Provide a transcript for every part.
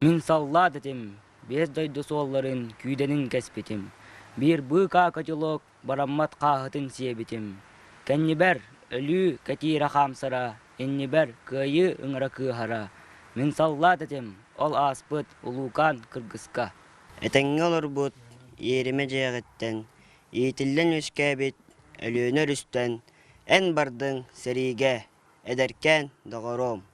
Мин саллаат этим, биэс дойду суолларын күүдэнин кэспитим, биир быыкаа котелок бараммат хааһытын сиэбитим. Кэннибэр өлүү кэтиирэ хаамсара, иннибэр кыайыы ыҥыра кыыһара. Мин саллаат этим, ол ааспыт улуукаан кыргыска. Этэҥҥэ олорбут иэримэ дьиэҕиттэн, иитиллэн үөскээбит Өлүөнэ өрүстэн эн бардыҥ сэриигэ, эдэркээн доҕоруом.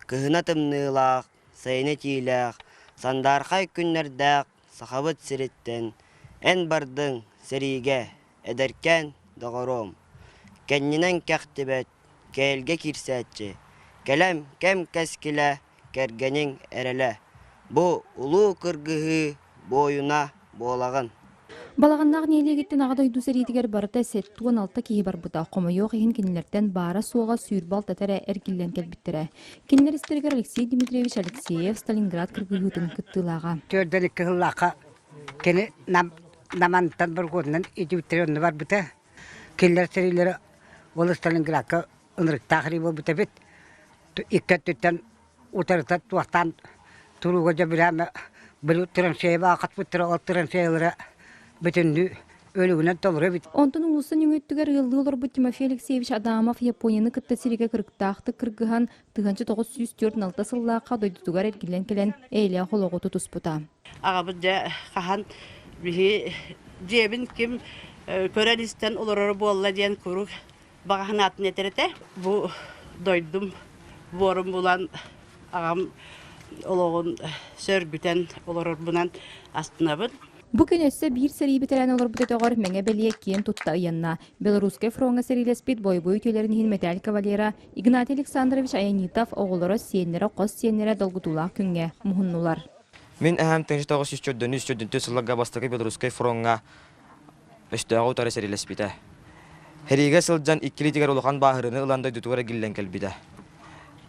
Кыһына тымныылаах, сайына итиилээх, сандаархай күннэрдээх Сахабыт сириттэн эн бардыҥ сэриигэ, эдэркээн доҕоруом. Кэннинэн кэхтибэт, кээлгэ киирсээччи, кэлэм кэм кэскилэ, кэргэниҥ эрэлэ. Бу улуу кыргыһыы буойуна буолаҕын. Балаҕаннаах нэһилиэгиттэн Аҕа дойду сэриитигэр барыта 76 киһи барбыта. Хомойуох иһин кинилэртэн баара-суоҕа 26 эрэ эргиллэн кэлбиттэрэ. Кинилэр истэригэр Алексей Дмитриевич Алексеев Сталинград кыргыһыытын кыттыылааҕа. 42 сыллаахха кини нам Намантан Бургунунан идиуттары онно барбыта. Кинилэр сэриилэрэ ол Сталинградка ынырыктаах эрии буолбут эбит. Икки өттүттэн утарыта туохтаан турууга дьэбирээмэ били траншеяба хатпыттара ол траншеялара бүтүннүү өлүгүнэн толору эбит. Онтон улуусын үҥүттүгэр ыаллыы олорбут Тимофей Алексеевич Адамов Японияны кытта сиригэ кырыктаахтык кыргыһан 1946 сыллаахха дойдутугар эргиллэн кэлэн эйэлээх олоҕу тутуспута. Аҕабыт дьэ хаһан биһи дьиэбин ким көрөн-истэн олороро буолла диэн куруук баҕа санаатын этэр этэ. Бу дойдум буорун булан аҕам олоҕун сөргүтэн олорорбунан астынабын. Бу күн өссө биир сэрии бэтэрээн олорбут өтөҕөр Мэҥэ Бэлиэ киэн тутта ыйанна. Белорусскай фроҥҥа сэриилэспит бойобуой үтүөлэрин иһин мэтээл кавалера Игнатий Александрович Аянитов оҕолоро, сиэннэрэ, хос сиэннэрэ долгутуулаах күҥҥэ муһуннулар. Мин эһэм 1943 сылларга бастакы Белорусскай фроҥҥа өстөөҕү утары сэриилэспитэ. Сэриигэ сылдьан икки илиитигэр улахан бааһырыыны ылан дойдутугар эргиллэн кэлбитэ.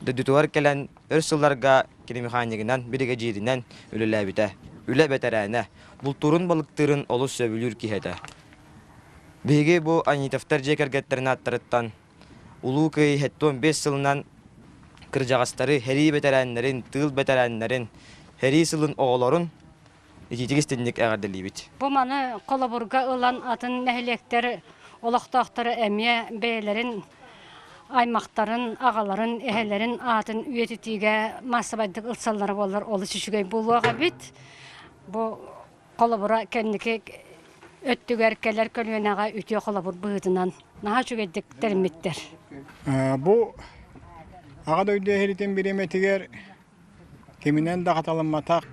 Дойдутугар кэлэн өр сылларга киномеханикынан, биригэдьииринэн үлэлээбитэ. Үлэ бэтэрээнэ, бултуурун балыктыырын олус сөбүлүүр киһи этэ. Биһиги бу Анитовтар дьиэ кэргэттэрин ааттарыттан Улуу Кыайыы 75 сылынан кырдьаҕастары, сэрии бэтэрээннэрин, тыыл бэтэрээннэрин, сэрии сылын оҕолорун итиитик истинник эҕэрдэлиибит. Бу маны холобурга ылан атын нэһилиэктэр олохтоохторо эмиэ бэйэлэрин аймахтарын, аҕаларын, эһэлэрин аатын үйэтитиигэ маассабайдык ылсаллара буоллар олус үчүгэй буолуох эбит. Бу холобура кэнники өттүгэр кэлэр көлүөнэҕэ үтүө холобур быһыытынан наһаа үчүгэйдик тэриммиттэр. Бу Аҕа дойду эһиритин бириэмэтигэр Киминэн да хаталамматах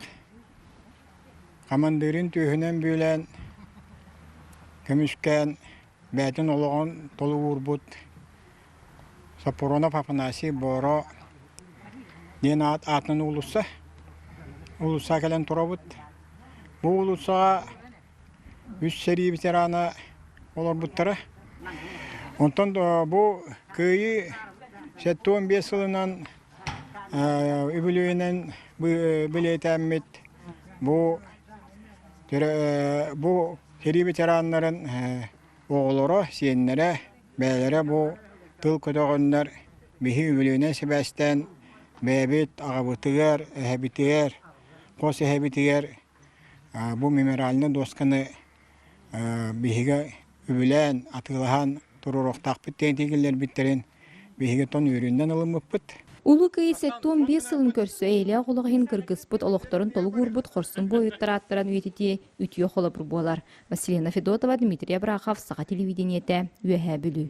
хамандыырын түөһүнэн бүөлээн, көмүскээн, бэйэтин олоҕун толугурбут Соппуруонап Афанасий Боро диэн аат аатынан уулусса. Уулусса кэлэн турабыт. Бу уулуссаҕа үс сэрии ветерана олорбуттара. Онтон бу Кыайыы 75 сылынан үбүлүөйүнэн бэлиэтээммит бу бу сэрии ветераннарын оҕолоро, сиэннэрэ, бэйэлэрэ бу тыл көтөҕөннөр биһи үбүлүөйүнэн сибээстээн бэйэбит аҕабытыгар, эһэбитигэр, хос эһэбитигэр бу мемориальнай дуосканы биһиги үбүлээн, атыылаһан туруоруохтаахпыт диэн киллэрбиттэрин биһиги тон үөрүүнэн ылыммыппыт. Улуу Кыайыы 75 сылын көрсө эйэлээх олох иһин кыргыспыт олохторун толук уурбут хорсун буойуттар ааттарын үйэтитии үтүө холобур буолар. Василина Федотова, Дмитрий Абрахов, Саха телевидениетэ, Үөһээ Бүлүү.